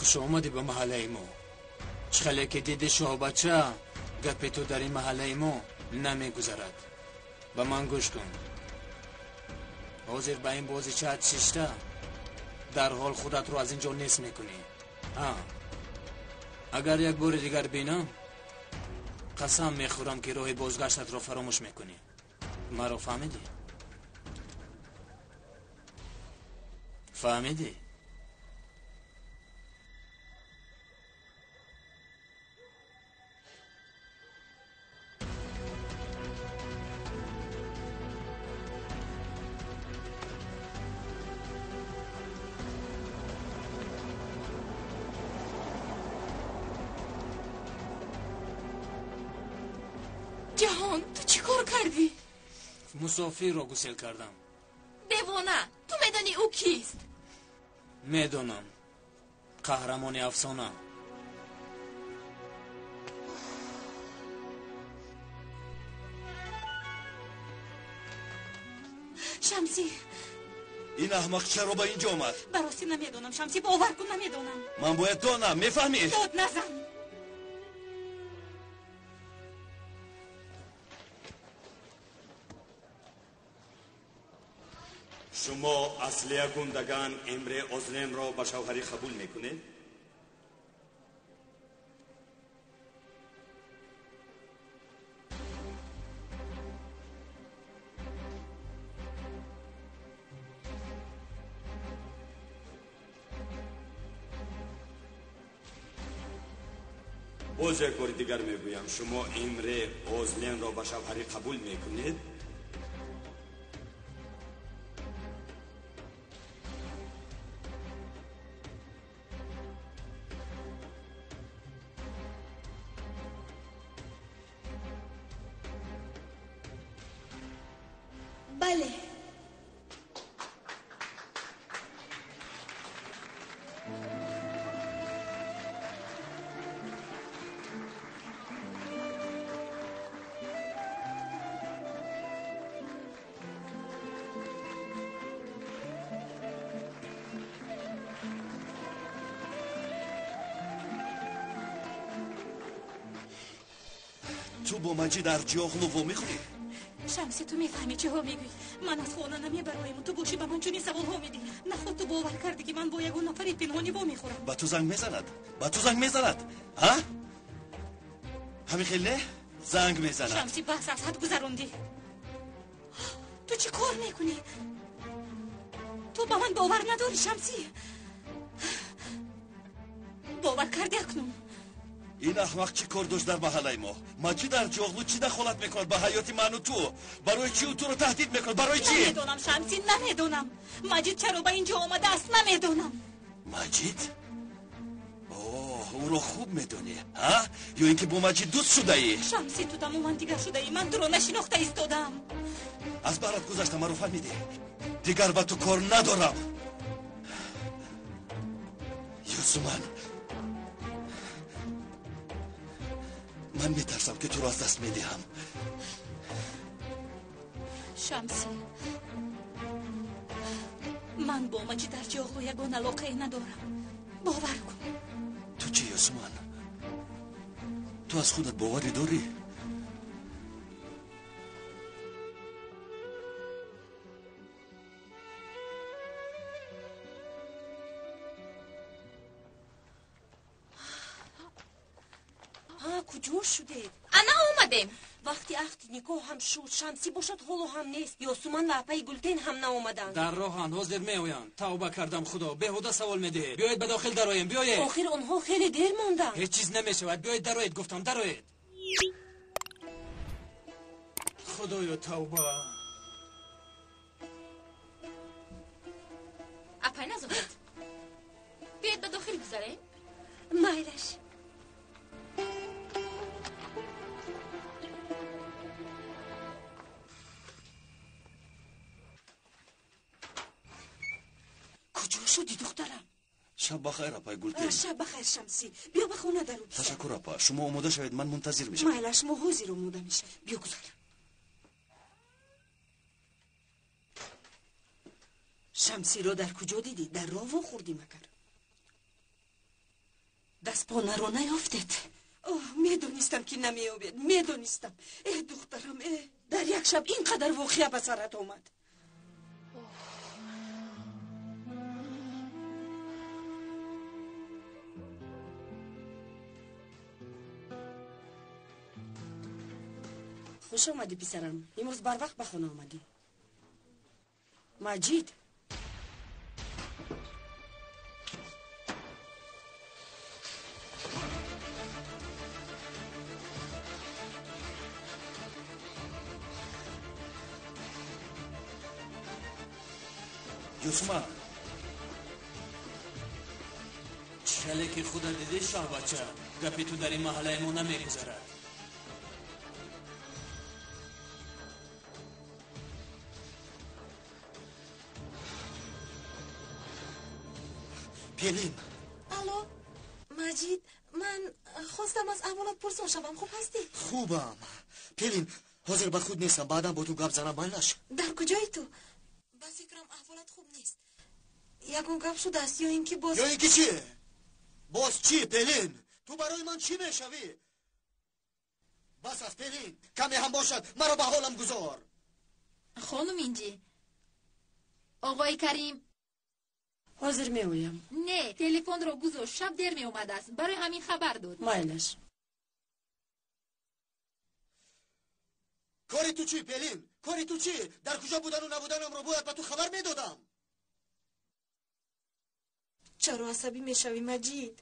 Хуш омадӣ ба маҳаллаи мо. Чӣ хеле ки диди шоҳбача, гапи ту дар ин маҳаллаи мо намегузарад. Ба ман гӯш кун. Ҳозир ба ин бозичаат шишта дарҳол худатро аз ин ҷо нест мекунӣ. Агар як бори дигар бинам, қасам мехӯрам ки роҳи бозгаштатро фаромӯш мекунӣ. Маро фаҳмидӣ? Фаҳмидӣ? Ҷаҳон, ту чӣ кор кардӣ? Мусофирро гусел кардам. Девона, ту медонӣ ӯ кист? Медонам. Қаҳрамони афсона. Шамсӣ. Ин аҳмақ чаро ба инҷо омад? Ба ростӣ намедонам, Шамсӣ, бовар кун, намедонам. Ман бояд донам, мефаҳмӣ? Дод назан. Шумо Аслия Гундаган Эмре Озленро ба шавҳарӣ қабул мекунед? Боз як бори дигар мегӯям, шумо Эмре Озленро ба шавҳарӣ қабул мекунед? Бале. Ту бо Маҷид Арҷиоғлу вомехӯрӣ? Шамсӣ, ту мефаҳмӣ чиҳо мегӯӣ? Ман аз хона намебароем, ту бошӣ ба ман чунин саволҳо медиҳӣ. Наход ту бовар кардӣ, ки ман бо ягон нафари пинҳонӣ вомехӯрам? Ба ту занг мезанад? Ба ту занг мезанад? Ҳа? Ҳамин хел не? Занг мезанад. Шамсӣ, баҳс аз ҳад гузарондӣ. Ту чӣ кор мекунӣ? Ту ба ман бовар надорӣ, Шамсӣ. Бовар кардӣ акнун? Ин аҳмақ чӣ кор дошт дар маҳаллаи мо? Маҷид Арҷиоғлу чӣ дахолат мекунад ба ҳаёти ману ту? Барои чӣ ӯ туро таҳдид мекунад? Барои чӣ? Намедонам, Шамсӣ, намедонам. Маҷид чаро ба ин ҷо омадааст, намедонам. Маҷид? Оҳ, ӯро хуб медонӣ, ҳа? Ё ин ки бо Маҷид дӯст шудаӣ? Шамсӣ, ту тамоман дигар шудаӣ. Ман туро нашинохта истодаам. Аз барат гузашта, маро фаҳмидӣ? Дигар ба ту кор надорам. Юсуман, ман метарсам, ки туро аз даст медиҳам. Шамсӣ, ман бо Маҷид Арҷиоғлу ягон алоқае надорам. Бовар кун. Ту чӣ, Юсуман? Ту аз худат боварӣ дорӣ? Куҷо шудед? Ана омадем. Вақти ахти никоҳ ҳам шуд, Шамсӣ бошад ҳоло ҳам нест. Ёсуман ва апаи Гултен ҳам наомаданд. Дар роҳанд, ҳозир меоянд. Тавба кардам, Худо, беҳуда савол медиҳед. Биёед ба дохил дароем, биёед. Охир онҳо хеле дер монданд. Ҳеҷ чиз намешавад, биёед дароед, гуфтам, дароед. Худоё, тавба. Апай Назоҳат, биёед ба дохил гузарем. Майлаш. Куҷо шудӣ, духтарам? Шаб бахайр, апай Гултен. Шаб бахайр, Шамсӣ. Биё ба хона даро. Ташаккур, апа. Шумо омода шавед, ман мунтазир мешавам. Майлаш, мо ҳозир омода мешавем. Биё гузар. Шамсиро дар куҷо дидӣ? Дар роҳ вохӯрдӣ магар? Часпонаро наёфтед? Оҳ, медонистам, ки намеёбед, медонистам. Э, духтарам, э, дар як шаб ин қадар воқеа ба сарат омад. Хуш омадӣ, писарам. Имрӯз барвақт ба хона омадӣ. Маҷид. Юсман. Чале ки худа дидӣ, шоҳбача, гапи ту дар ин маҳаллаи мо намегузарад. Пелин. Алло, Маҷид, ман хостам аз аҳволат пурсон шавам. Хуб ҳастӣ? Хубам. Пелин, ҳозир ба худ нестам, баъдан бо ту гап занам, майлаш? Дар куҷои ту? Ба фикрам, аҳволат хуб нест. Ягон гап шудааст ё ин ки боз? Ё ин ки чӣ? Боз чӣ, Пелин? Ту барои ман чӣ мешавӣ? Бас аст, Пелин, каме ҳам бошад, маро ба ҳолам гузор. Хонум Инҷи, оғои Карим. Ҳозир меоям. Не, телефонро гузошт, шаб дер меомадааст, барои ҳамин хабар дод. Майлаш. Кори ту чӣ, Пелин? Кори ту чӣ? Дар куҷо будану набуданамро бояд ба ту хабар медодам. Чаро асабӣ мешавӣ, Маҷид?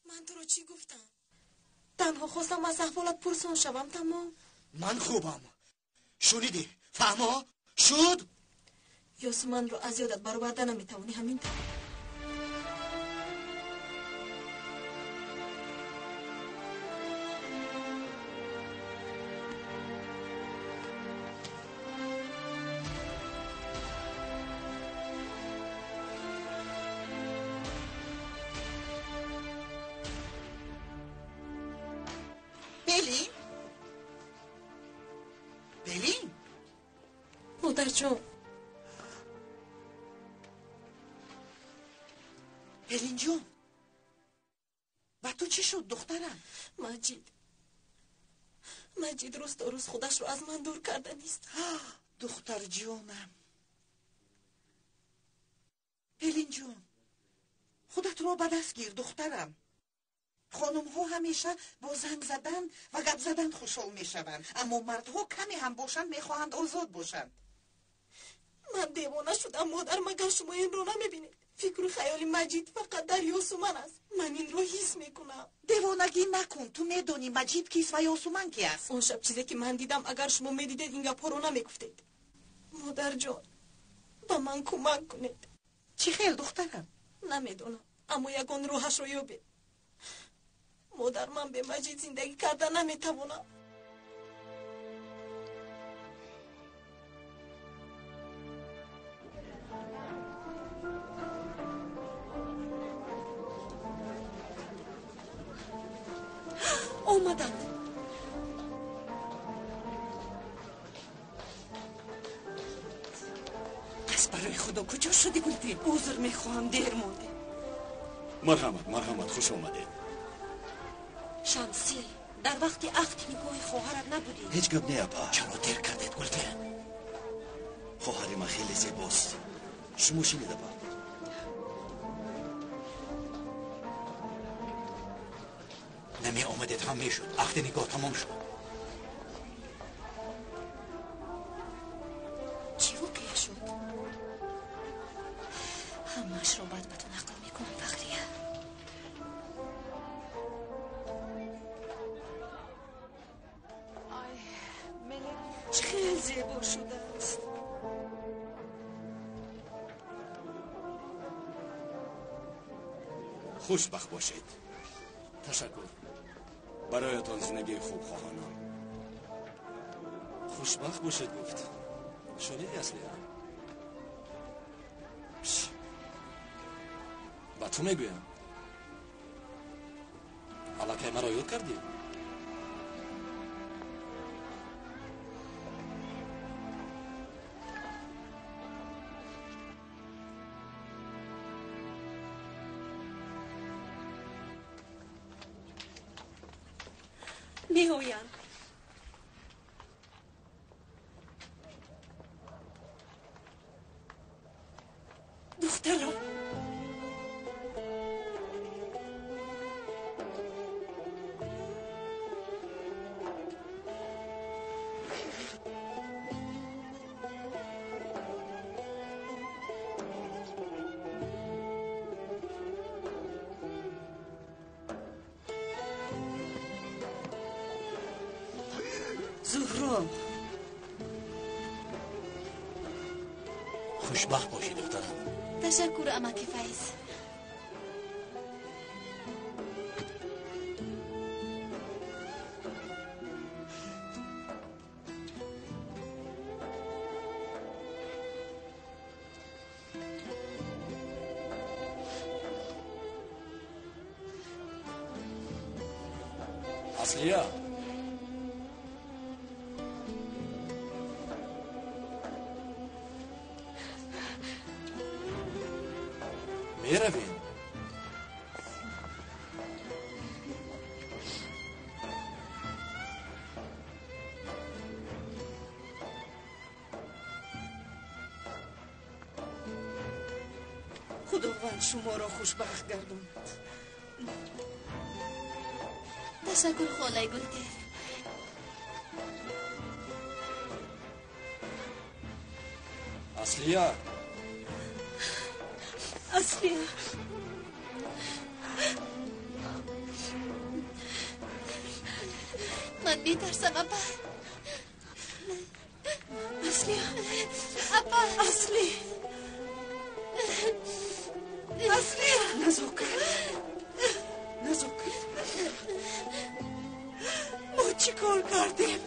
Ман туро чӣ гуфтам? Танҳо хостам аз аҳволат пурсон шавам, тамом. Ман хубам. Шунидӣ? Фаҳмо? Шуд? Ёсуманро аз ёдат бароварда наметавонӣ, ҳамин тавр. Пелин? Пелин? Модарҷон. Пелинҷон, ба ту чӣ шуд, духтарам? Маҷид. Маҷид рӯз то рӯз худашро аз ман дур карданист. Духтарҷонам. Пелинҷон, худатро ба даст гир, духтарам. Хонумҳо ҳамеша бо занг задан ва гап задан хушҳол мешаванд, аммо мардҳо каме ҳам бошанд мехоҳанд озод бошанд. Ман девона шудам, модар, магар шумо инро намебинед? Фикру хаёли Маҷид фақат дар Ёсуман аст. Ман инро ҳис мекунам. Девонагӣ накун, ту медонӣ Маҷид кист ва Ёсуман ки аст. Он шаб чизе ки ман дидам, агар шумо медидед, ин гапҳоро намегуфтед. Модарҷон, ба ман кӯмак кунед. Чӣ хел, духтарам? Намедонам, аммо ягон роҳашро ёбед. Модар, ман бе Маҷид зиндагӣ карда наметавонам. Омаданд. Аз барои худо куҷо шудӣ, Гултин? Узр мехоҳам, дер мондем. Марҳамат, марҳамат, хуш омадед. Шамсӣ, дар вақти ақди никоҳи хоҳарат набудӣ? Ҳеҷ гап не, апа. Чаро дер кардед, Гултин? Хоҳари ман хеле зебост. Шумо шинед, апа. Намеомадед ҳам мешуд. Ақди никоҳ тамом шуд. Чӣ воқеа шуд? Ҳамаашро баъд ба ту нақл мекунам, Фахрия. Чӣ хел зебо шудааст. Хушбахт бошед. Ташаккур. Бароятон зиндагии хуб хоҳонам. Хушбахт бошед гуфт. Шунидӣ, Аслия? Ба ту мегӯям. Аллакай маро ёд кардӣ? Меоянд. Духтарам. Зуҳро. Хушбахт бошӣ, духтарам. Ташаккур, амаки Файз. Аслия. Меравем. Худованд шуморо хушбахт гардонад. Ташаккур, холаи Гултер. Аслия. Аслия. Ман метарсам, апа. Аслия. Апа. Асли. Аслия. Назокат. Назокат. Мо чӣ кор кардем?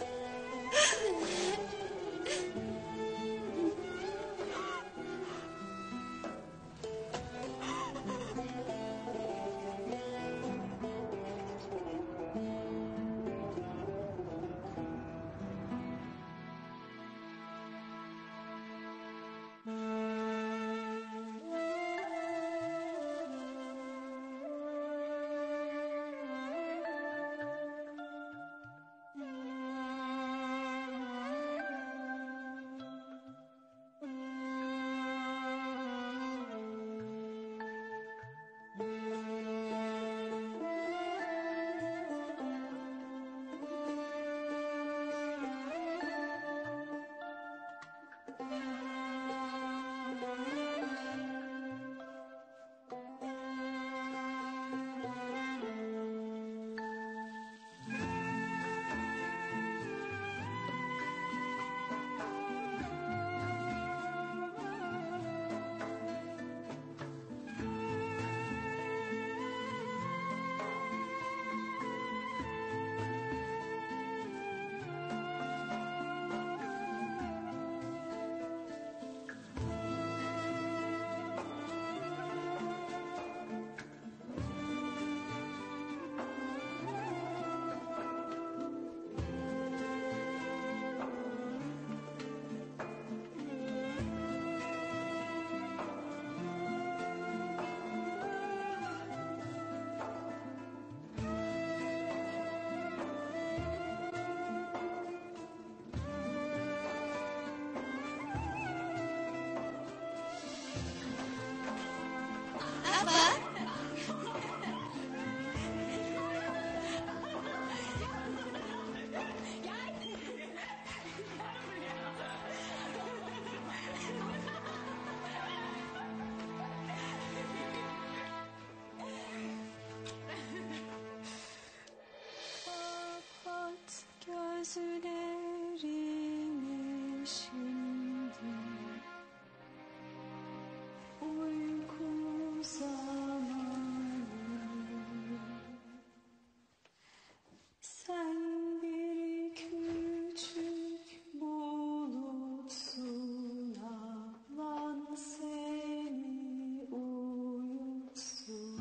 Gözlerimi şimdi uyku zamanı. Sen bir küçük bulutsun, ablan seni uyutsun.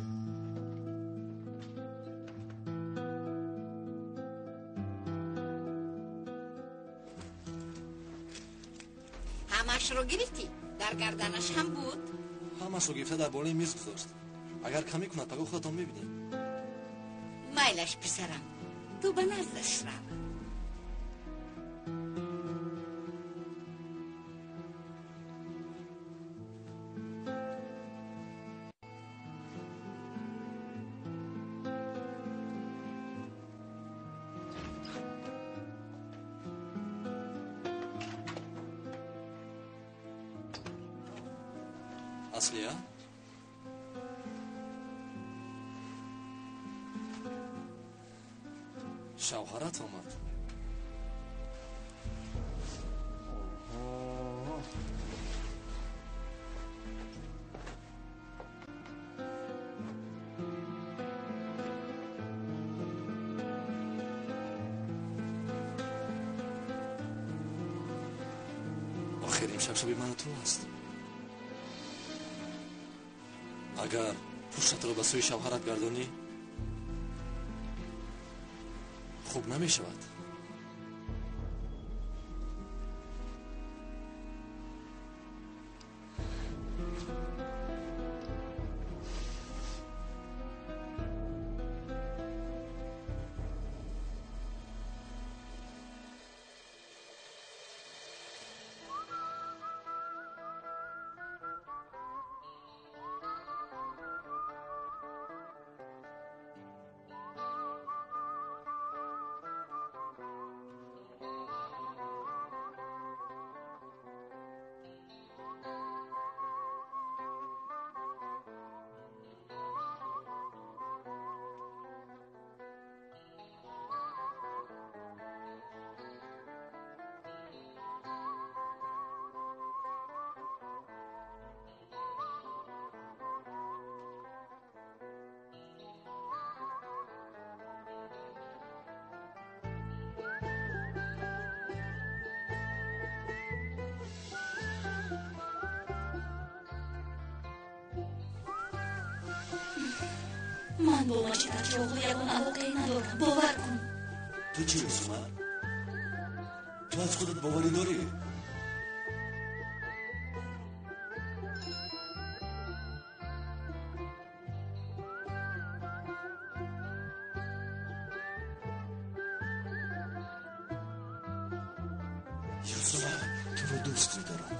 Ҳамашро гирифтӣ? Дар гарданаш ҳам буд? Ҳамашро гирифта дар болои миз гузошт. Агар камӣ кунад, пагоҳ худатон мебинед. Майлаш, писарам, Ту ба наздаш рав. Аслия? Шавҳарат омад. Охир имшаб шаби ману ту аст. Агар пуштатро ба сӯи шавҳарат гардонӣ, хуб намешавад. Ман бо Маҷид Аҷиоғлу ягон алоқае надорам, бовар кун. Ту чӣ, Ёсуман? Ту аз худат боварӣ дорӣ? Ёсуман, туро дӯст медорам.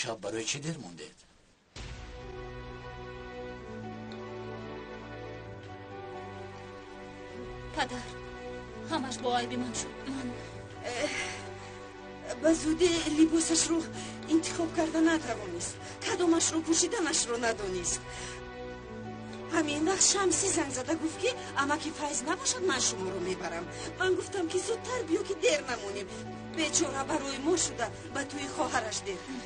Шаб барои чӣ дер мондед? Падар, ҳамаш бо айби ман шуд. Ман ба зудӣ либосашро интихоб карда натавонист, кадомашро пӯшиданашро надонист. Ҳамин вақт Шамсӣ занг зада гуфт, ки амаки Файз набошад, ман шуморо мебарам. Ман гуфтам, ки зудтар биё, ки дер намонем. Бечора барои мо шуда ба тӯи хоҳараш дер кард.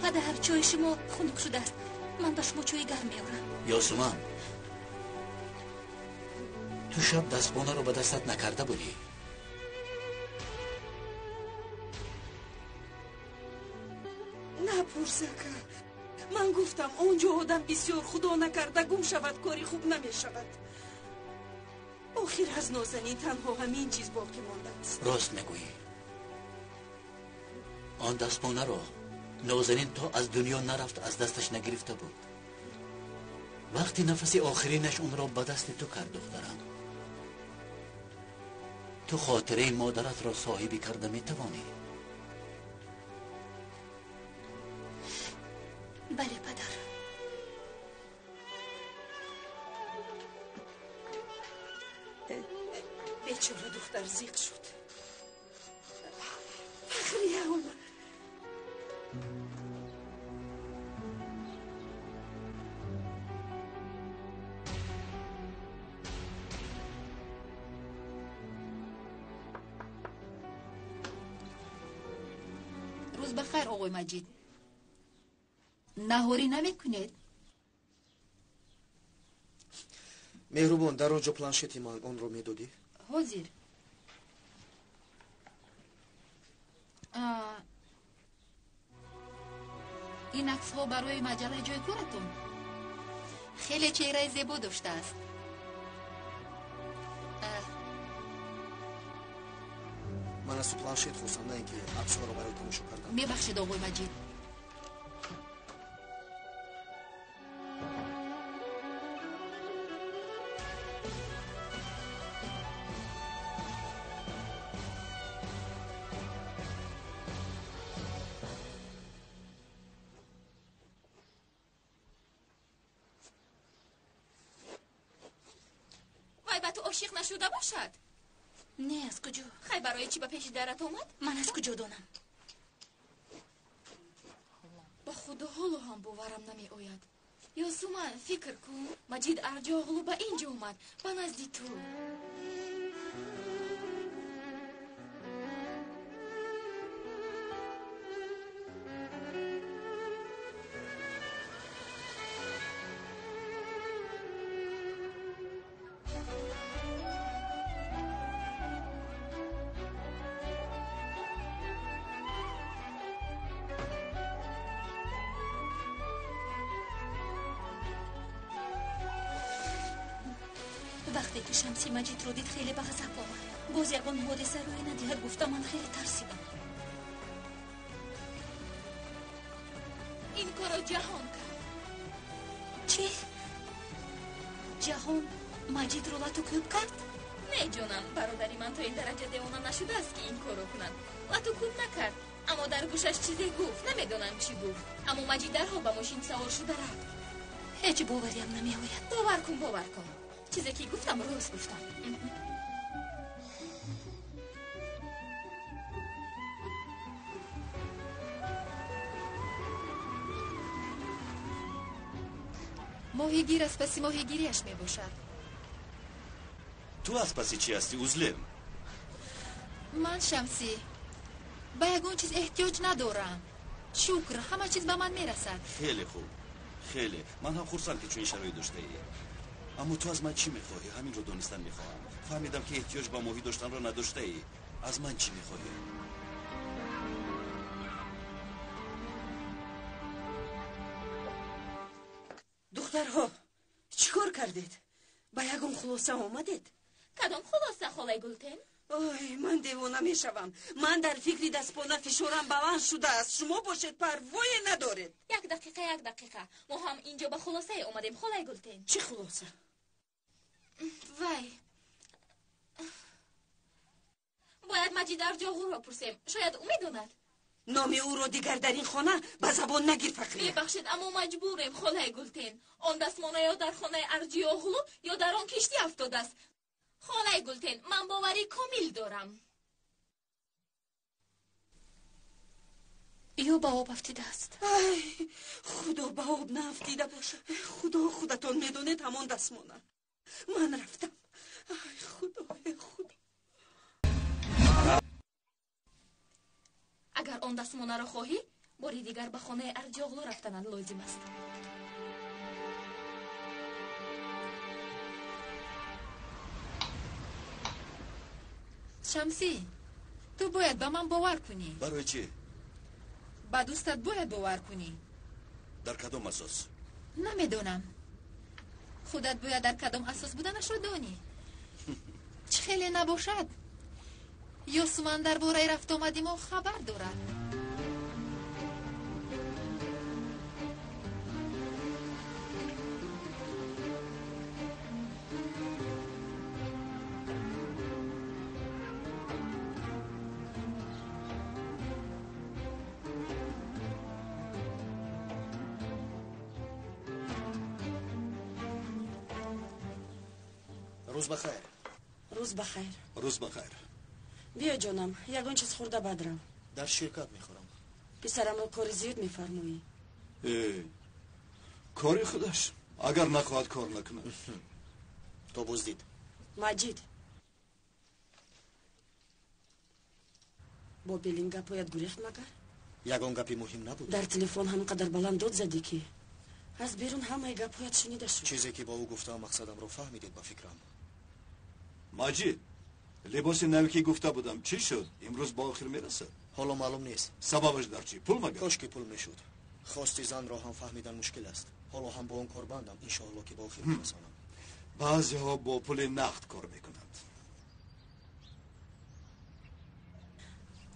Падар, чойи шумо хунук шудааст. Ман ба шумо чойи гарм меорам. Ёсуман, ту шаб дастбонаро ба дастат накарда будӣ? Напурс, ака. Ман гуфтам, он ҷо одам бисёр, худо накарда гум шавад, кори хуб намешавад. Охир аз Нозанин танҳо ҳамин чиз боқӣ мондааст. Рост мегӯӣ. Он дастпонаро Нозанин то аз дунё нарафт аз дасташ нагирифта буд. Вақти нафаси охиринаш онро ба дасти ту кард, духтарам. Ту хотираи модаратро соҳибӣ карда метавонӣ. Бале, падар. Бечора духтар зиқ шуд. Фахрия омад. Рӯз ба хайр, оғои Маҷид. Наҳорӣ намекунед? Меҳрубон, дар он ҷо планшети ман, онро медодӣ? Ҳозир. Ин аксҳо барои маҷаллаи ҷои коратон? Хеле чеҳраи зебо доштааст. Ман аз ту планшет хостам, на ин ки аксҳоро барои тамошо кардам. Мебахшед, оғои Маҷид. Вай ба ту ошиқ нашуда бошад? Не, аз куҷо? Хай, барои чӣ ба пеши дарат омад? Ман аз куҷо донам? Ба худо ҳоло ҳам боварам намеояд. Ёсуман, фикр кун, Маҷид Арҷоғлу ба ин ҷо омад, ба назди ту. Вақте ки Шамси Маҷидро дид, хеле ба ғазаб омад. Боз ягон ҳодиса рӯй надиҳад, гуфта ман хеле тарсидам. Ин корро Ҷаҳон кард. Чӣ? Ҷаҳон Маҷидро лату кӯб кард? Не, ҷонам, бародари ман то ин дараҷа девона нашудааст, ки ин корро кунад. Лату кӯб накард, аммо дар гӯшаш чизе гуфт, намедонам чӣ гуфт. Аммо Маҷид дарҳол ба мошин савор шуда рафт. Ҳеҷ бовариам намеояд. Бовар кун, бовар кун. Чизе ки гуфтам, рост гуфтам. Моҳигир аз паси моҳигирияш мебошад. Ту аз паси чӣ ҳастӣ, Узлем? Ман, Шамсӣ, ба ягон чиз эҳтиёҷ надорам. Шукр, ҳама чиз ба ман мерасад. Хеле хуб, хеле. Ман ҳам хурсанд, ки чунин шароит доштаӣ. Аммо ту аз ман чӣ мехоҳӣ? Ҳаминро донистан мехоҳам. Фаҳмидам, ки эҳтиёҷ ба моҳӣ доштанро надоштаӣ. Аз ман чӣ мехоҳӣ? Духтарҳо, чӣ кор кардед? Ба ягон хулоса омадед? Кадом хулоса, холаи Гултен? Ой, ман девона мешавам. Ман дар фикри дастпона фишорам баланд шудааст. Шумо бошед, парвое надоред. Як дақиқа, як дақиқа. Мо ҳам инҷо ба хулосае омадем, холаи Гултен. Чӣ хулоса? Вай, бояд Маҷид Арҷоғлуро пурсем. Шояд ӯ медонад. Номи ӯро дигар дар ин хона ба забон нагир, Фахрия. Мебахшед, аммо маҷбурем, холаи Гултен. Он дастмона ё дар хонаи Арҷиоғлу, ё дар он киштӣ афтодааст. Холаи Гултен, ман боварӣ комил дорам. Ё ба об афтидааст. Ай, худо, ба об наафтида бошад. Худо, худатон медонед, ҳамон дастмона. Ман рафтам. Ай, худо, худо. Агар он дастмонаро хоҳӣ, бори дигар ба хонаи Арҷиоғлу рафтанат лозим аст. Шамсӣ, ту бояд ба ман бовар кунӣ. Барои чӣ? Ба дӯстат бояд бовар кунӣ. Дар кадом асос? Намедонам. Худат бояд дар кадом асос буданашро донӣ. Хеле набошад, Ёсуман дар бораи рафтуомади мо хабар дорад. Рӯз бахайр. Рӯз бахайр. Рӯз бахайр. Биё ҷонам, ягон чиз хӯрда баъд рав. Дар ширкат мехӯрам. Писарамро кори зиёд мефармоӣ. Кори худаш. Агар нахоҳад кор накунад. То боздид. Маҷид. Бо Пелин гапҳоят гурехт магар? Ягон гапи муҳим набуд. Дар телефон ҳам қадар баланд дод задӣ ки аз берун ҳамаи гапҳоят шунида шуд. Чизе ки бо ӯ гуфтаам мақсадамро фаҳмидед ба фикрам. Маҷид, либоси наве ки гуфта будам чӣ шуд? Имрӯз ба охир мерасад? Ҳоло маълум нест. Сабабаш дар чӣ? Пул магар? Кош ки пул мешуд. Хости занро ҳам фаҳмидан мушкил аст. Ҳоло ҳам бо он корбандам. Иншоалло ки ба охир мерасонам. Баъзеҳо бо пули нақд кор мекунанд.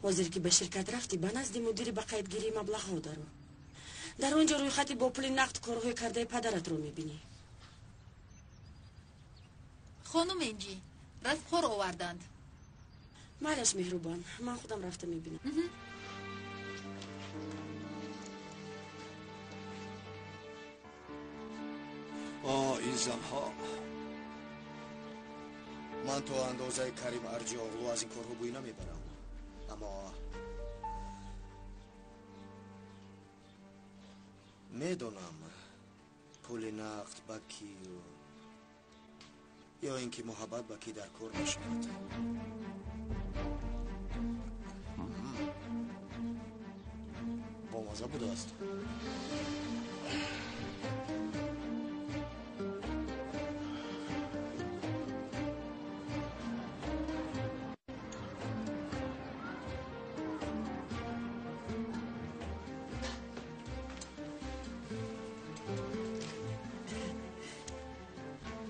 Ҳозир ки ба ширкат рафтӣ, ба назди мудири ба қайдгирии маблағҳо даро. Дар он ҷо рӯйхати бо пули нақд корҳои кардаи падаратро мебинӣ. Хонум Энҷи, расмхор оварданд. Майлаш, меҳрубон, ман худам рафта мебинам. О, ин занҳо! Ман то андозаи Карим Арҷиоғлу аз ин корҳо бӯй намебарам. Аммо медонам пули нақд ба ки ё ин ки муҳаббат ба кӣ дар кор мешавад. Бомаза будааст.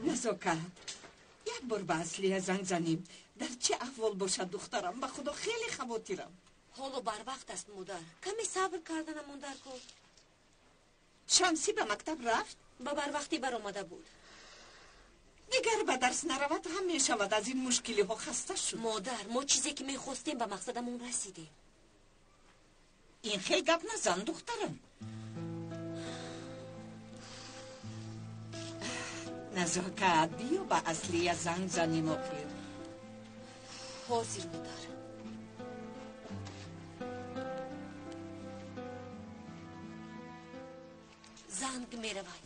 Назокат, як бор ба Аслия занг занем. Дар чӣ аҳвол бошад духтарам? Ба худо хеле хавотирам. Ҳоло барвақт аст, модар. Каме сабр карданамон дар кор. Шамсӣ ба мактаб рафт? Ба барвақтӣ баромада буд. Дигар ба дарс наравад ҳам мешавад. Аз ин мушкилиҳо хаста шуд. Модар, мо чизе ки мехостем ба мақсадамон расидем. Ин хел гап назан, духтарам. Назокат, биё ба Аслия занг занем охир. Ҳозир, модар. Занг меравад.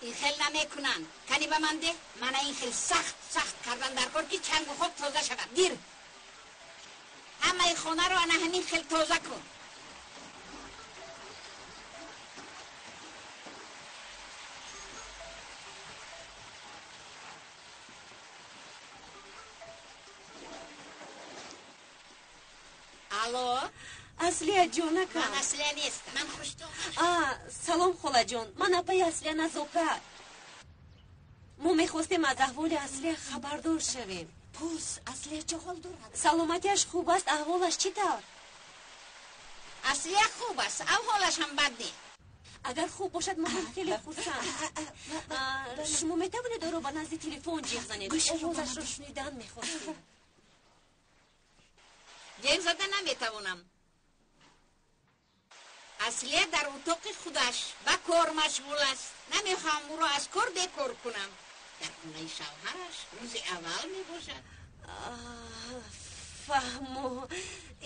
Ин хел намекунанд. Кани ба ман деҳ? Мана ин хел сахт сахт кардан дар кор ки чангу хок тоза шавад. Гир. Ҳамаи хонаро ана ҳамин хел тоза кун. Алло? Аслия ҷонака. Ман Аслия нестам. Ман Хуштон. Салом холаҷон. Ман апаи Аслия Назокат. Мо мехостем аз аҳволи Аслия хабардор шавем. Пурс, Аслия чӣ ҳол дорад? Саломатиаш хуб аст, аҳволаш чӣ тавр? Аслия хуб аст, аҳволаш ҳам бад не. Агар хуб бошад, мо ҳам хеле хурсанд. Шумо метавонед ӯро ба назди телефон ҷиғ занед? Овозашро шунидан мехостем. Ҷеғ зада наметавонам. Аслия дар утоқи худаш ба кор машғул аст. Намехоҳам ӯро аз кор бекор кунам. Дар хонаи шавҳараш рӯзи аввал мебошад. Фаҳмо,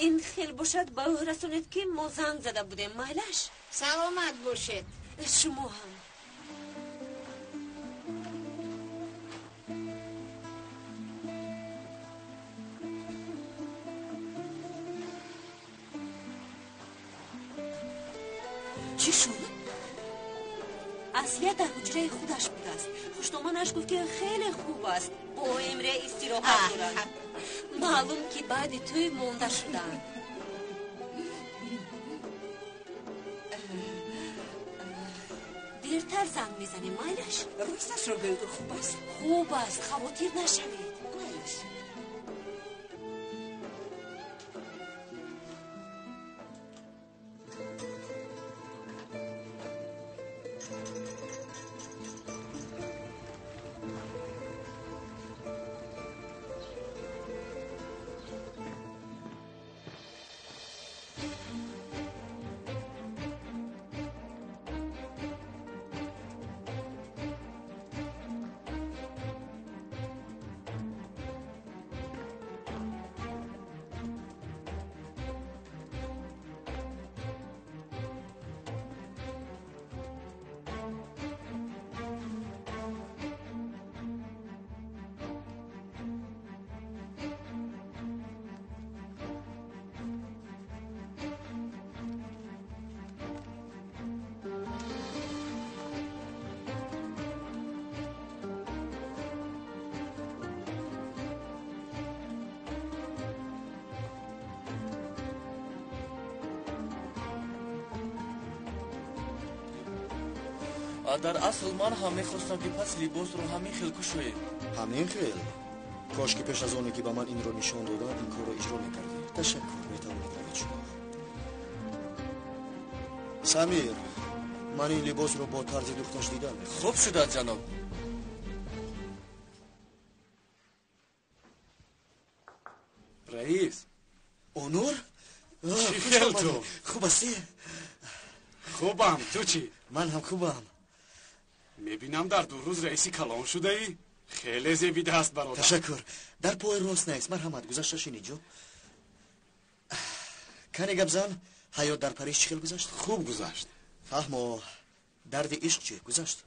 ин хел бошад ба ӯ расонед ки мо занг зада будем. Майлаш? Саломат бошед. Шумо ҳам. Чӣ шуд? Аслия дар ҳуҷраи худаш будааст. Хуштоманаш гуфт ки хеле хуб аст. Бо Эмре истироҳат дорад. Маълум ки баъди тӯй монда шуданд. Дертар занг мезанем, майлаш? Росташро гӯй, ӯ хуб аст? Хуб аст, хавотир нашавед. Майлаш. Дар асл ман ҳам мехостам, ки пас либосро ҳамин хел кушоем. Ҳамин хел? Кош ки пеш аз оне ки ба ман инро нишон доданд, ин корро иҷро мекардӣ. Ташаккур, метавонед равед шумо. Самир, ман ин либосро бо тарзи духташ дидан мехоҳам. Хуб шудад, ҷаноб. Раис. Онур? Чӣ хел ту? Хуб ҳастӣ? Хубам, ту чӣ? Ман ҳам хубам. Мебинам дар 2 рӯз раиси калон шудаӣ. Хеле зебида аст, бародар. Ташаккур. Дар пои рост нест. Марҳамат, гузашта шинӣ ҷо. Кане гап зан, ҳаёт дар Париж чӣ хел гузашт? Хуб гузашт. Фаҳмо, дарди ишқ чӣ гузашт?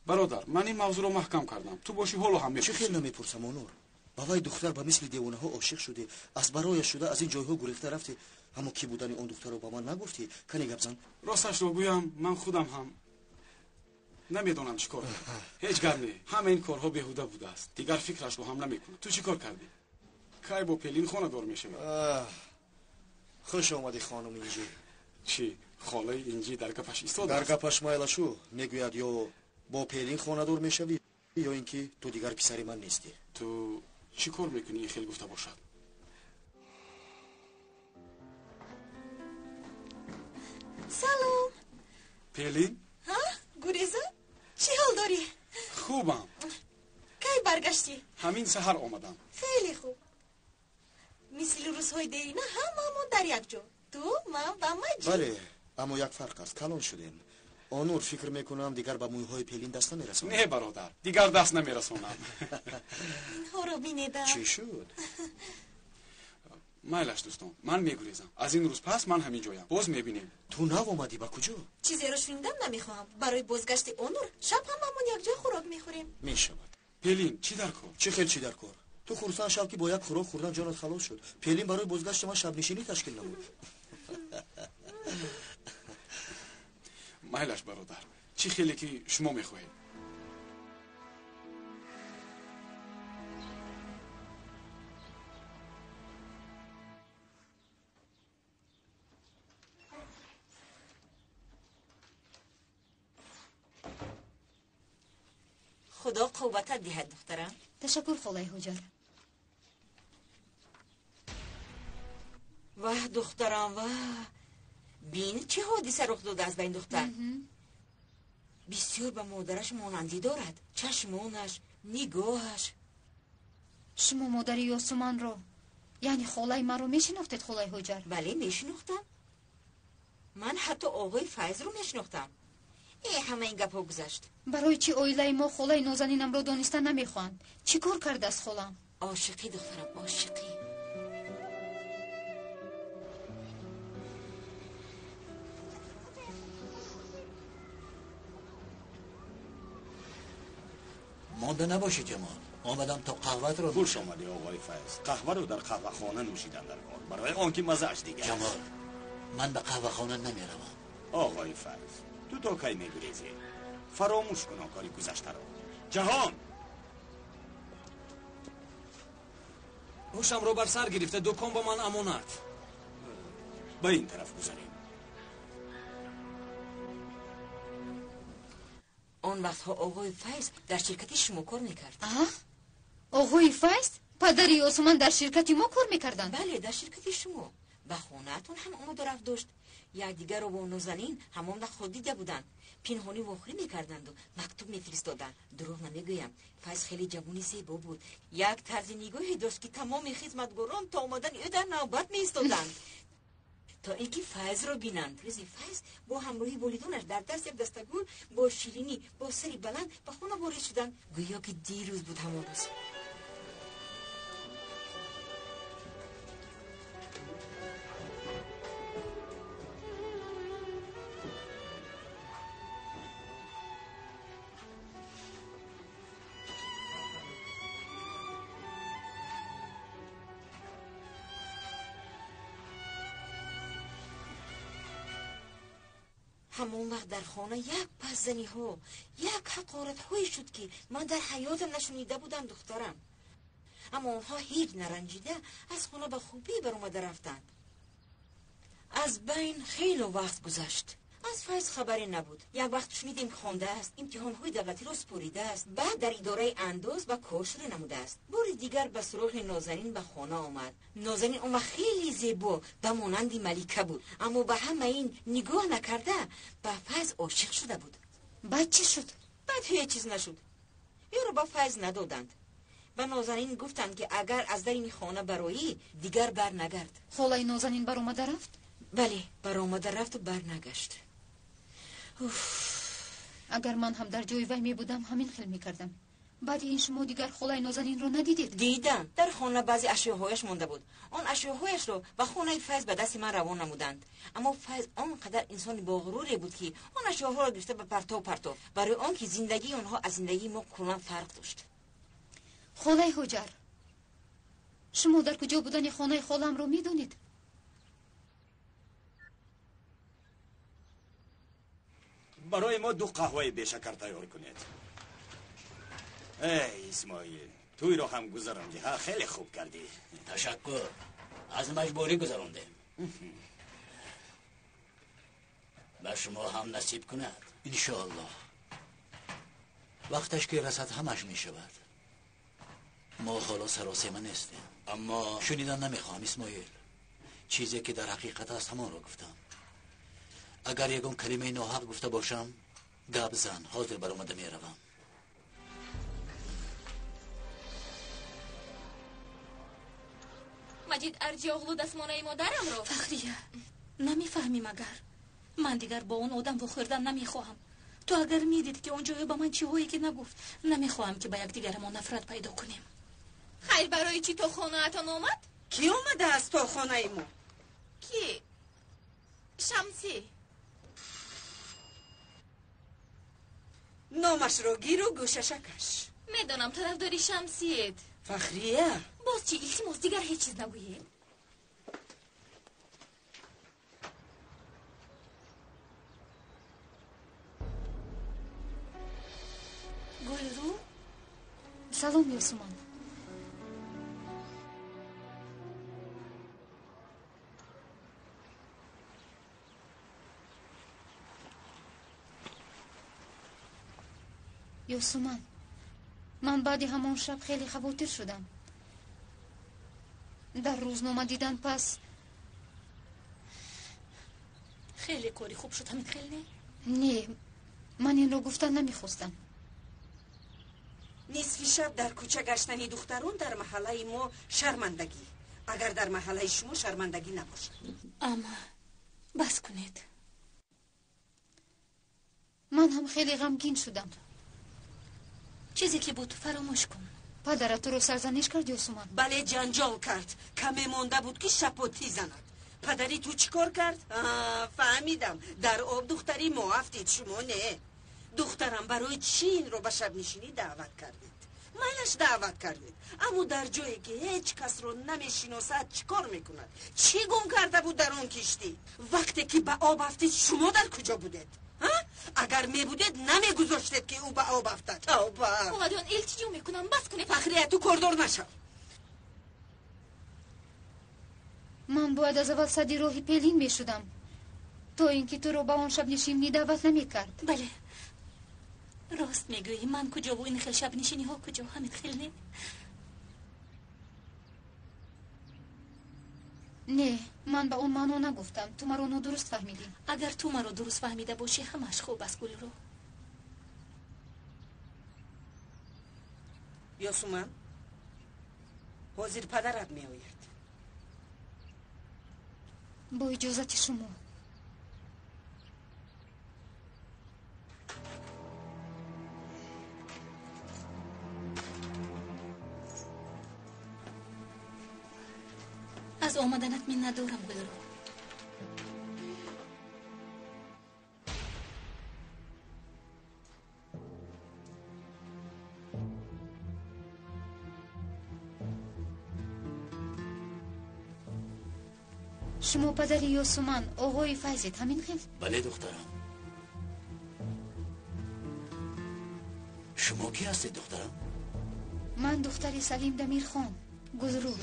Бародар, ман ин мавзӯъро маҳкам кардам. Ту бошӣ ҳоло ҳам мепурсӣ. Чӣ хел намепурсам, Онур? Ба вай духтар ба мисли девонаҳо ошиқ шудӣ, аз барояш шуда аз ин ҷойҳо гурехта рафтӣ. Аммо кӣ будани он духтарро ба ман нагуфтӣ? Кане гап зан. Росташро гӯям, ман худам ҳам намедонам чӣ кор кардам. Ҳеҷ гап не, ҳама ин корҳо беҳуда будааст. Дигар фикрашро ҳам намекунам. Ту чӣ кор кардӣ? Кай бо Пелин хонадор мешавӣ? Хуш омадӣ, хонум Инҷӣ. Чӣ? Холаи Инҷӣ дар гапаш истодааст? Дар гапаш майлашу мегӯяд, ё бо Пелин хонадор мешавӣ, ё ин ки ту дигар писари ман нестӣ. Ту чӣ кор мекунӣ, ин хел гуфта бошад? Салом. Пелин? Ҳа, Гуреза? Чӣ ҳол дорӣ? Хубам. Кай баргаштӣ? Ҳамин саҳар омадам. Хеле хуб. Мисли рӯзҳои дерина ҳамаамон дар як ҷо. Ту, ман ва Маҷид. Бале, аммо як фарқ аст. Калон шудем. Онур, фикр мекунам, дигар ба мӯйҳои Пелин даст намерасонам. Не, бародар, дигар даст намерасонам. Инҳоро бинедам. Чӣ шуд? Майлаш, дӯстон, ман мегурезам. Аз ин рӯз пас ман ҳамин ҷоям. Боз мебинем. Ту нав омадӣ, ба куҷо? Чизеро шунидан намехоҳам. Барои бозгашти Онур шаб ҳамамон якҷо хӯрок мехӯрем. Мешавад. Пелин, чӣ дар кор? Чӣ хел чӣ дар кор? Ту хурсанд шав, ки бо як хӯрок хӯрдан ҷонат халос шуд. Пелин барои бозгашти ман шабнишинӣ ташкил намуд. Майлаш, бародар, чӣ хеле ки шумо мехоҳед. Худо қувватат диҳад, духтарам. Ташаккур, холаи Ҳоҷар. Ваҳ, духтарам, ваҳ. Бин, чӣ ҳодиса рух додааст ба ин духтар. Бисёр ба модараш монандӣ дорад. Чашмонаш, нигоҳаш. Шумо модари Ёсуманро, яъне холаи маро мешинохтед, холаи Ҳоҷар? Бале, мешинохтам. Ман ҳатто оғои Файзро мешинохтам. Ҳама ин гапҳо гузашт. Барои чӣ оилаи мо холаи нозанинамро дониста намехоҳанд? Чӣ кор кардааст холам? Ошиқӣ, духтарам, ошиқӣ. Монда набошӣ, Ҷамол. Омадам то қаҳватро. Хуш омадӣ, оғои Файз. Қаҳваро дар қаҳвахона нӯшидан дар кор, барои он ки мазааш дигар. Ҷамол, ман ба қаҳвахона намеравам. Оғои Файз, ту то кай мегурезӣ? Фаромӯш кун он кори гузаштаро. Ҷаҳон! Ҳушамро бар сар гирифта, дукон ба ман амонат. Ба ин тараф гузарем. Он вақтҳо оғои Файз дар ширкати шумо кор мекард. Оғои Файз? Падари Ёсуман дар ширкати мо кор мекарданд? Бале, дар ширкати шумо. Ба хонаатон ҳам омаду рафт дошт. Якдигарро бо Нозанин ҳамон вақт худ дида буданд. Пинҳонӣ вохӯрӣ мекарданду мактуб мефиристоданд. Дурӯғ намегӯям, Файз хеле ҷавони зебо буд. Як тарзи нигоҳе дошт, ки тамоми хизматгорон то омадани ӯ дар навбат меистоданд, то ин ки Файзро бинанд. Рӯзи Файз бо ҳамроҳи волидонаш дар даст як дастагул бо ширинӣ бо сари баланд ба хона ворид шуданд. Гӯё ки дирӯз буд ҳамон рӯз. Ҳамон вақт дар хона як пасзаниҳо, як ҳақоратҳое шуд, ки ман дар ҳаётам нашунида будам, духтарам. Аммо онҳо ҳеҷ наранҷида аз хона ба хубӣ баромада рафтанд. Аз байн хело вақт гузашт. Аз Файз хабаре набуд. Як вақт шунидем, хондааст, имтиҳонҳои давлатиро супоридааст, баъд дар идораи андоз ба кор шурӯъ намудааст. Бори дигар ба суроғи Нозанин ба хона омад. Нозанин он вақт хеле зебо ба монанди малика буд, аммо ба ҳама ин нигоҳ накарда ба Файз ошиқ шуда буд. Баъд чӣ шуд? Баъд ҳеҷ чиз нашуд. Ӯро ба Файз надоданд. Ба Нозанин гуфтанд, ки агар аз дар ин хона бароӣ, дигар бар нагард. Холаи Нозанин баромада рафт? Бале, баромада рафту барнагашт. Агар ман ҳам дар ҷои вай мебудам, ҳамин хел мекардам. Баъди ин шумо дигар холаи Нозанинро надидед? Дидам. Дар хона баъзе ашёҳояш монда буд. Он ашёҳояшро ба хонаи Файз ба дасти ман равон намуданд. Аммо Файз он қадар инсони боғуруре буд, ки он ашёҳоро гирифта ба партов партов, барои он ки зиндагии онҳо аз зиндагии мо куллан фарқ дошт. Холаи Ҳоҷар, шумо дар куҷо будани хонаи холамро медонед? Барои мо ду қаҳваи бешакар тайёр кунед. Эй Исмоил, тӯйро ҳам гузарондӣ, ҳа? Хеле хуб кардӣ. Ташаккур, аз маҷбурӣ гузарондем. Ба шумо ҳам насиб кунад, иншоаллоҳ. Вақташ ки расад, ҳамаш мешавад. Мо ҳоло саросема нестем. Аммо шунидан намехоҳам, Исмоил. Чизе ки дар ҳақиқат аст, ҳамонро гуфтам. Агар ягон калимаи ноҳақ гуфта бошам, гап зан, ҳозир баромада меравам. Маҷид Арҷиоғлу дастмонаи модарамро. Фахрия, намефаҳмӣ магар? Ман дигар бо он одам вохӯрдан намехоҳам. Ту агар медид, ки он ҷое ба ман чиҳое ки нагуфт, намехоҳам, ки ба якдигарамон нафрат пайдо кунем. Хайр, барои чӣ то хонаатон омад? Кӣ омадааст то хонаи мо? Кӣ? Шамсӣ. Номашро гиру гӯшаша каш. Медонам, тарафдори Шамсиед. Фахрия. Боз чӣ? Илтимос, дигар ҳеҷ чиз нагӯед. Гулрӯ? Салом, Ёсуман. Ёсуман, ман баъди ҳамон шаб хеле хавотир шудам. Дар рӯзнома дидан пас хеле кори хуб шуд, ҳамин хел не? Не, ман инро гуфтан намехостам. Нисфи шаб дар кӯча гаштани духтарон дар маҳаллаи мо шармандагӣ. Агар дар маҳаллаи шумо шармандагӣ набошад. Ама бас кунед. Ман ҳам хеле ғамгин шудам. Чизе ки буд, фаромӯш кун. Падарат туро сарзаниш кард, Ёсуман? Бале, ҷанҷол кард. Каме монда буд, ки шапотӣ занад. Падари ту чӣ кор кард? Фаҳмидам, дар об духтари мо афтид, шумо не. Духтарам, барои чӣ инро ба шабнишинӣ даъват кардед? Майлаш, даъват кардед, аммо дар ҷое ки ҳеҷ касро намешиносад, чӣ кор мекунад? Чӣ гум карда буд дар он киштӣ? Вақте ки ба об афтид, шумо дар куҷо будед? Агар мебудед, намегузоштед, ки ӯ ба об афтад. Тавба! Холаҷон, илтиҷо мекунам, бас кунед. Фахрия, ту кордор нашав. Ман бояд аз аввал садди роҳи Пелин мешудам, то ин ки туро ба он шабнишинӣ даъват намекард. Бале, Рост мегӯӣ, ман куҷову ин хел шабнишиниҳо куҷо, ҳамин хел не? Не, ман ба он маъно нагуфтам. Ту маро нодуруст фаҳмидӣ. Агар ту маро дуруст фаҳмида бошӣ, ҳамааш хуб аст, Гулрӯ. Ёсуман, ҳозир падарат меояд. Бо иҷозати шумо. Аз омаданат миннатдорам, Гулрӯ. Шумо падари Ёсуман, оғои Файзед, ҳамин хел? Бале, духтарам. Шумо кӣ ҳастед, духтарам? Ман духтари Салим Дамирхон, Гулрӯ.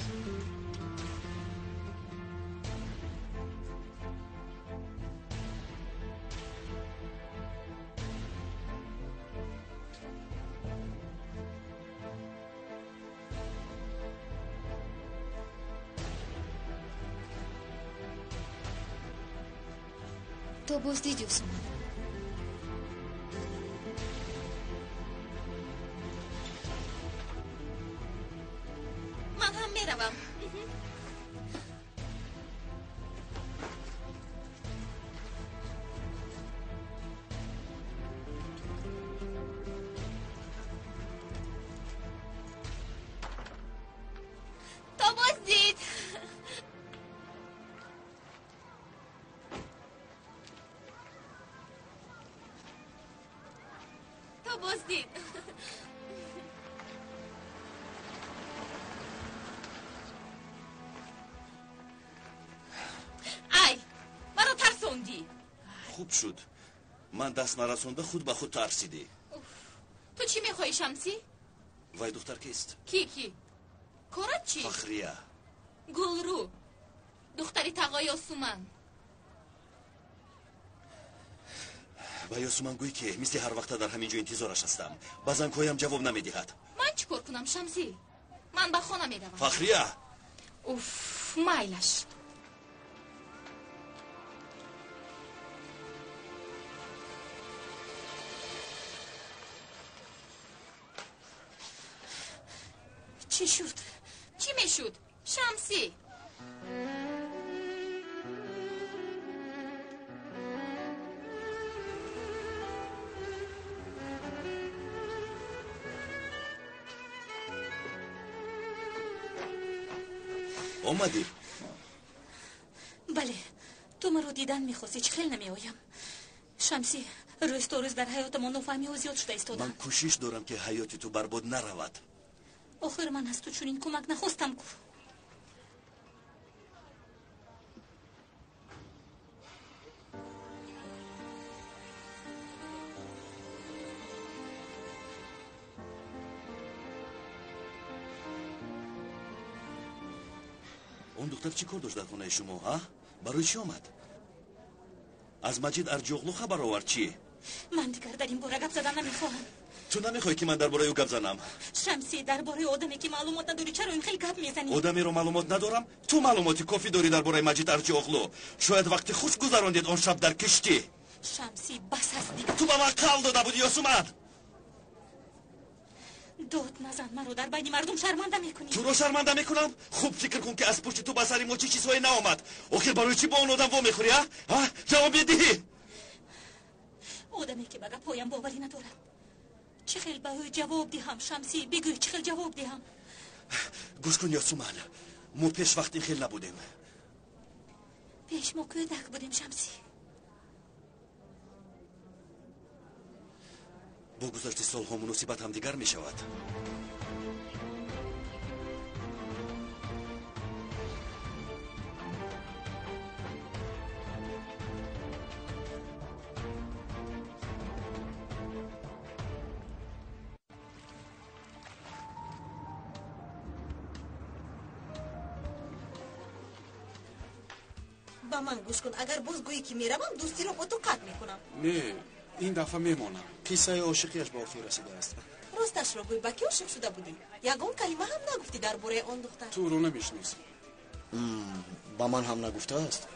То боздид, Ёсуман. Ман ҳам меравам. То боздид. Боздид. Ай, маро тарсондӣ. Хуб шуд. Ман даст нарасонда худ ба худ тарсидӣ. Ту чӣ мехоҳӣ, Шамсӣ? Вай духтар кист? Кӣ, кӣ? Корат чӣ? Фахрия. Гулрӯ, духтари тағои Ёсуман. Ба Ёсуман гӯй, ки мисли ҳар вақта дар ҳамин ҷо интизораш ҳастам. Ба зангҳоям ҷавоб намедиҳад. Ман чӣ кор кунам, Шамсӣ? Ман ба хона меравам. Фахрия! Уф, майлаш. Чӣ шуд? Чӣ мешуд? Шамсӣ! Омадӣ? Бале, ту маро дидан мехостӣ, чӣ хел намеоям? Шамсӣ, рӯз то рӯз дар ҳаётамон нофаҳмиҳо зиёд шуда истодаанд. Ман кӯшиш дорам, ки ҳаёти ту барбод наравад. Охир ман аз ту чунин кӯмак нахостам ку. Он духтар чӣ кор дошт дар хонаи шумо, а? Барои чӣ омад? Аз Маҷид Арҷиоғлу хабар овард чӣ? Ман дигар дар ин бора гап задан намехоҳам. Ту намехоҳӣ, ки ман дар бораи ӯ гап занам? Шамсӣ, дар бораи одаме, ки маълумот надорӣ, чаро ин хел гап мезанӣ? Одамеро маълумот надорам? Ту маълумоти кофӣ дорӣ дар бораи Маҷид Арҷиоғлу. Шояд вақти хуш гузарондед он шаб дар киштӣ. Шамсӣ, бас аст дигар. Ту ба ман қавл дода будӣ, Ёсуман. Дод назан, маро дар байни мардум шарманда мекунӣ. Туро шарманда мекунам? Хуб фикр кун, ки аз пушти ту ба сари мо чӣ чизҳое наомад. Охир барои чӣ бо он одам вомехӯрӣ, а? А? Ҷавоб медиҳӣ? Одаме, ки ба гапҳоям боварӣ надорад. Чӣ хел ба ӯ ҷавоб диҳам, Шамсӣ? Бигӯй, чӣ хел ҷавоб диҳам? Гӯш кун, Ёсуман, мо пеш вақт ин хел набудем. Пеш мо кӯдак будем, Шамсӣ. Бо гузашти солҳо муносибат ҳамдигар мешавад. Ба ман гӯш кун, агар боз гӯӣ, ки меравам, дӯстиро бо ту қатъ мекунам. Не, Ин дафъа мемонам. Қиссаи ошиқиаш ба охир расидааст. Росташро гӯй, ба кӣ ошиқ шуда будӣ? Ягон калима ҳам нагуфтӣ дар бораи он духтар. Ту ӯро намешиносӣ. Ба ман ҳам нагуфтааст.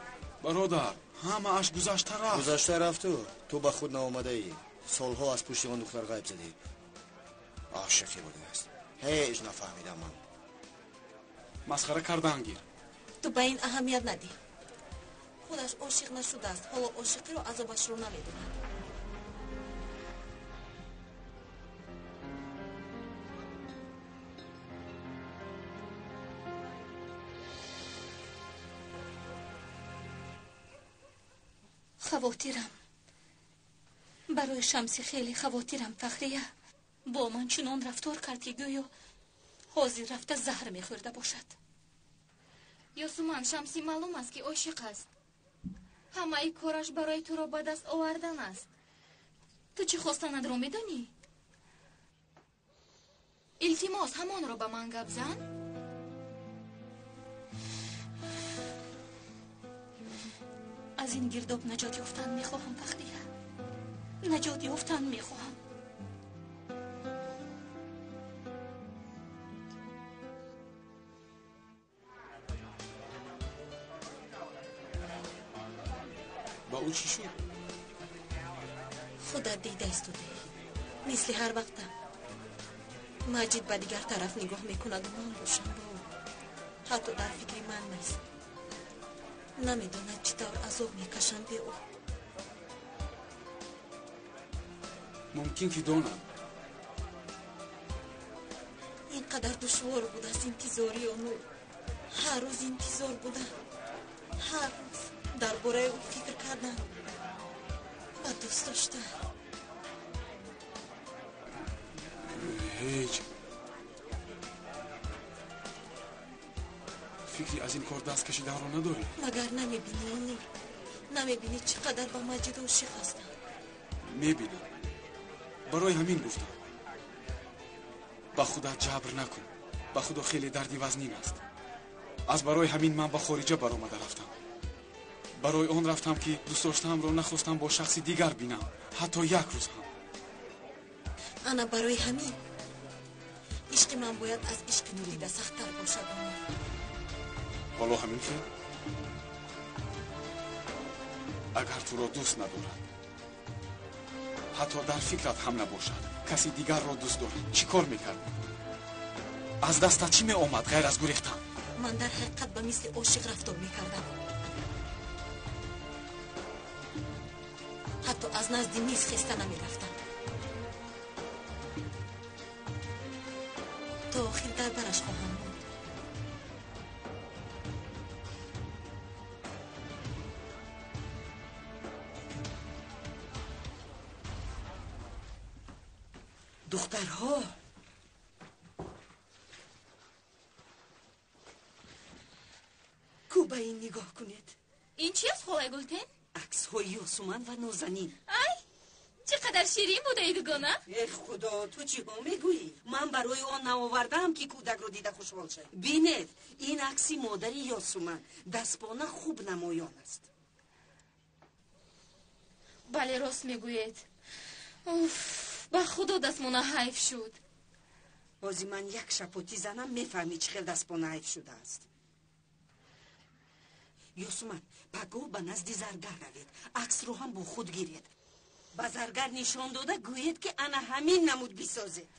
Бародар, ҳамааш гузашта рафт. Гузашта рафту ту ба худ наомадаӣ. Солҳо аз пушти он духтар ғайб задӣ. Ошиқӣ будааст. Ҳеҷ нафаҳмидам ман. Масхара кардан гир. Ту ба ин аҳамият надиҳ. Худаш ошиқ нашудааст, ҳоло ошиқиро азобашро намедонад. Хавотирам. Барои Шамсӣ хеле хавотирам, Фахрия. Бо ман чунон рафтор кард, ки гӯё ҳозир рафта заҳр мехӯрда бошад. Ёсуман, Шамсӣ маълум аст, ки ошиқ аст. Ҳамаи кораш барои туро ба даст овардан аст. Ту чӣ хостанадро медонӣ? Илтимос, ҳамонро ба ман гап зан. Аз ин гирдоб наҷот ёфтан мехоҳам, Фахрия. Наҷот ёфтан мехоҳам. Ба ӯ чӣ шуд? Худат дида истодаӣ. Мисли ҳар вақта. Маҷид ба дигар тараф нигоҳ мекунаду ман бошам ба ӯ. Ҳатто дар фикри ман нест. Намедонад чӣ тавр азоб мекашам бе ӯ. Мумкин ки донад. Ин қадар душвор будааст интизории он ӯ. Ҳар рӯз интизор будам. Ҳар рӯз дар бораи ӯ фикр кардам ва дӯст доштам. Ҳеҷ фикри аз ин кор даст кашиданро надорӣ? Магар намебинӣ, Онур? Намебинӣ чӣ қадар ба Маҷид ошиқ ҳастам? Мебинам. Барои ҳамин гуфтам. Ба худат ҷабр накун. Ба худо хеле дарди вазнин аст. Аз барои ҳамин ман ба хориҷа баромада рафтам. Барои он рафтам, ки дӯстдоштаамро нахостам бо шахси дигар бинам, ҳатто як рӯз ҳам. Ана барои ҳамин ишқи ман бояд аз ишқи ту дида сахттар бошад. Ҳоло ҳамин хел? Агар туро дӯст надорад, ҳатто дар фикрат ҳам набошад, каси дигарро дӯст дорад, чӣ кор мекардӣ? Аз дастат чӣ меомад ғайр аз гурехтан? Ман дар ҳақиқат ба мисли ошиқ рафтор мекардам. Ҳатто аз назди миз хеста намерафтам. То охир дар бараш хоҳам монд. Духтарҳо, ку ба ин нигоҳ кунед. Ин чи аст, холаи Гултен? Аксҳои Ёсуман ва Нозанин. Ай, чӣ қадар ширин будаи дугона. Э худо, ту чиҳо мегӯӣ? Ман барои он наовардаам, ки кӯдакро дида хушҳол шавӣ. Бинед, ин акси модари Ёсуман дастпона хуб намоён аст. Бале, рост мегӯед. Уф, ба худо дастмона ҳайф шуд. Ҳозир ман як шапотӣ занам, мефаҳмӣ чӣ хел дастпона ҳайф шудааст. Ёсуман, пагоҳ ба назди заргар равед, аксро ҳам бо худ гиред. Ба заргар нишон дода гӯед, ки ана ҳамин намуд бисозед.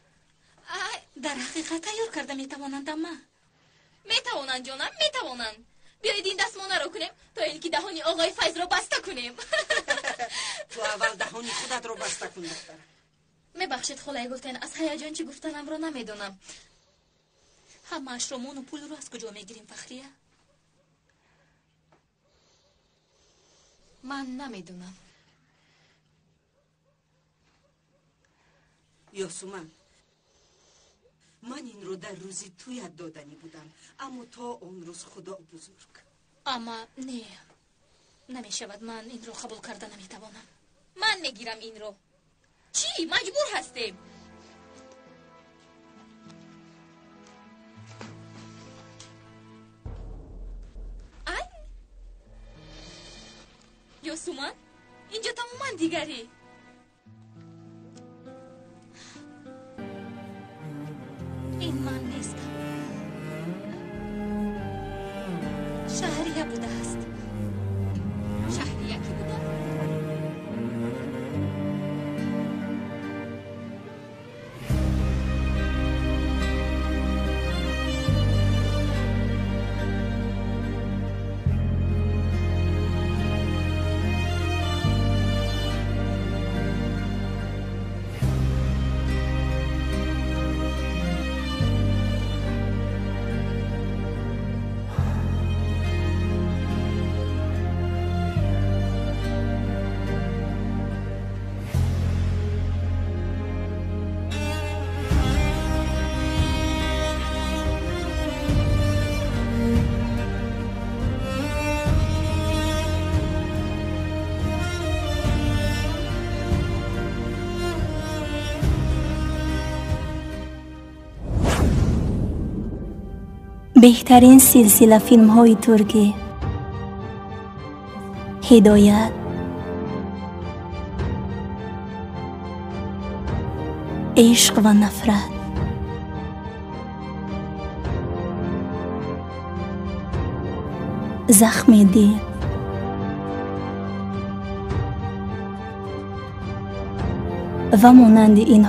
Дар ҳақиқат тайёр карда метавонанд, амма? Метавонанд, ҷонам, метавонанд. Биёед ин дастмонаро кунем, то ин ки даҳони оғои Файзро баста кунем. Ту аввал даҳони худатро баста кун, духтарам. Мебахшед, холаи Гултен, аз ҳаяҷон чӣ гуфтанамро намедонам. Ҳамаашро мону пулро аз куҷо мегирем, Фахрия? Ман намедонам. Ёсуман, ман инро дар рӯзи туят доданӣ будам, аммо то он рӯз худо бузург. Амма не, намешавад, ман инро қабул карда наметавонам. Ман мегирам инро. Чӣ? Маҷбур ҳастем. Ай? Ёсуман, инҷо тамоман дигарӣ. Будааст. Шаҳрия кӣ буданд? Беҳтарин силсила филмҳои туркӣ. Ҳидоят, ишқ ва нафрат, захми дил, ва монанди инҳо.